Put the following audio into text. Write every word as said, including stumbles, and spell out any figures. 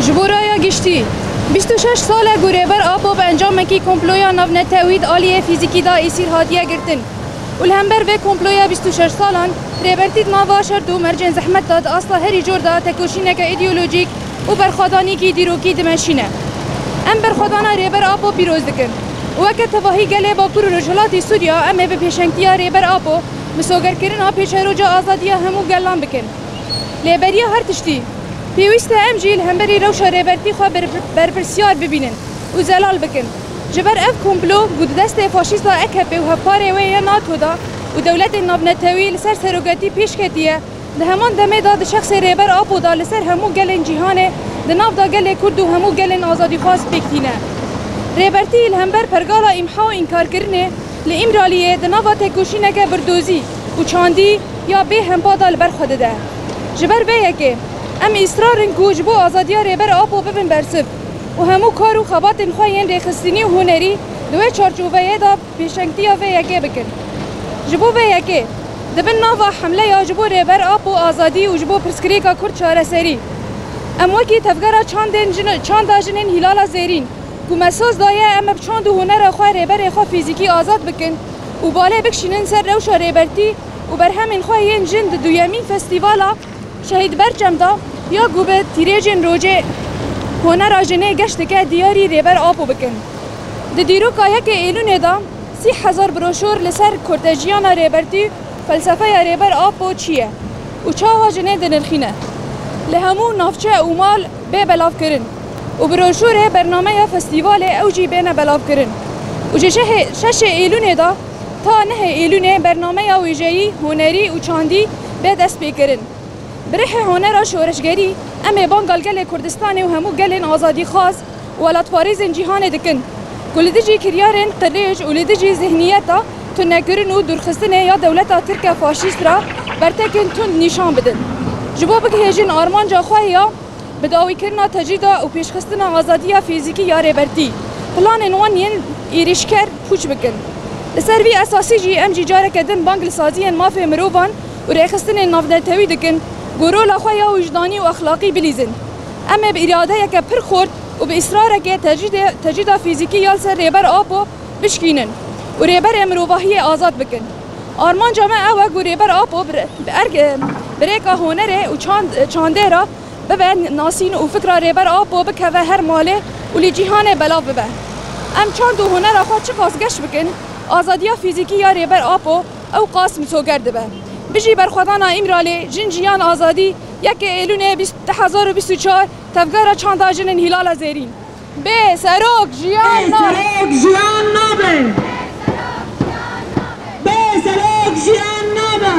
Ji bo raya giştî, bîst û şeş sal e ku Rêber Apo bi encamekî komploya navnetewî di aliyê fîzîkî de îsîr hatiye girtin û li hember vê komploya bîst û şeş salan Rêbertî di nava şert û mercên zehmet de di asta herî cor de tekoşîneke îdeolojîk û berxwedanîkî dîrokî dimeşîne. Em berxwedana Rêber Apo pîroz dikin û weke tevahî gelê Bakur û Rojhilatî Sûriya em ê bi pêşengtiya Rêber Apo misogerkirina pêşeroja azadiya hemû gelan bikin. Lê beriya her tiştî, pêwîst e em jî li hemberî rewşa Rêbertî xwe ber-, berpirsyar bibînin û zelal bikin. Ji ber ev komplo ku di destê faşîsta A K P û hevkarê wê ya NATO de û dewletên navnetewî li ser seroketî pêş ketiye, di heman demê de di şexsê Rêber Apo de li ser hemû gelên cîhanê, di nav de gelê Kurd û hemû gelên azadîxwaz pêk tîne. Rêbertî li hember pergala îmha û înkarkirinê li Îmraliyê di nava têkoşîneke birdozî û çandî ya bê hempa de li ber xwe dide. Ji ber vê yekê, em îsrar in ku ji bo azadiya Rêber Apo bibin bersiv û hemû kar û xebatên xwe yên rêxistinî û hunerî di wê çarçoveyê de pêşengtiya vê yekê bikin. Ji bo vê yekê, di bin nava hemleya ji bo Rêber Apo azadî û ji bo pirsgirêka Kurd çareserî, em wekî tevgera çandên jin-, çanda jinên Hîlala Zêrîn, ku me soz daye em ê bi çand û hunera xwe rêberê xwe fîzîkî azad bikin û balê bikişînin ser rewşa Rêbertî û berhemên xwe yên jin di duyemîn festîvala Şehîd Berçem de ya ku bi tîrêjên rojê hunera jinê geş dike diyarî Rêber Apo bikin. Di dîroka yekê Êlûnê de sî hezar broşûr li ser kurtejiyana Rêbertî, felsefeya Rêber Apo çi ye û çawa jinê dinirxîne, li hemû navçe û mal bê belavkirin û broşûrê bernameya festîvalê ew jî bêne belavkirin û ji şehê-, şeşê Êlûnê de ta nehê Êlûnê bernameya wêjeyî, hunerî û çandî bê destpêkirin. Bi rihê honera şoreşgerî, em ê banga li gelê Kurdistanê û hemû gelên azadîxwaz û welatparêzên cîhanê dikin ku li dijî kiryarên qirêj û li dijî zihniyeta tunekirin û dûrxistinê ya dewleta Tirk e faşîst re bertekên tund nîşan bidin. Ji bo bigihêjin armanca xwe ya bidawîkirina tecrîda û pêşxistina azadiya fîzîkî ya Rêbertî, planên wan yên êrîşker pûç bikin. Li ser vî esasî jî em jî careke din bang li saziyên mafê mirovan û rêxistinên navnetewî dikin ku rola xwe ya wijdanî û exlaqî bilîzin. Em ê bi îradeyeke pir xurt û bi îsrarekê tecrîdê, tecrîda fîzîkî ya li ser Rêber Apo bişkînin û rêberê mirovahiyê azad bikin. Armanca me ew e ku Rêber Apo bi, bi erg-, bi rêka hunerê û çand-, çandê re bibe nasîn û fikra Rêber Apo bikeve her malê û li cîhanê belav bibe. Em çand û hunera xwe çiqas geş bikin, azadiya fîzîkî ya Rêber Apo ew qas misoger dibe. Bijî berxwedana Îmralê, Jin Jiyan Azadî, yekê Êlûnê bîst, du hezar û bîst û çar, Tevgera Çanda Jinên Hîlala Zêrîn. Bê serok jiyan nabe. Bê serok jiyan nabe. Bê serok jiyan nabe.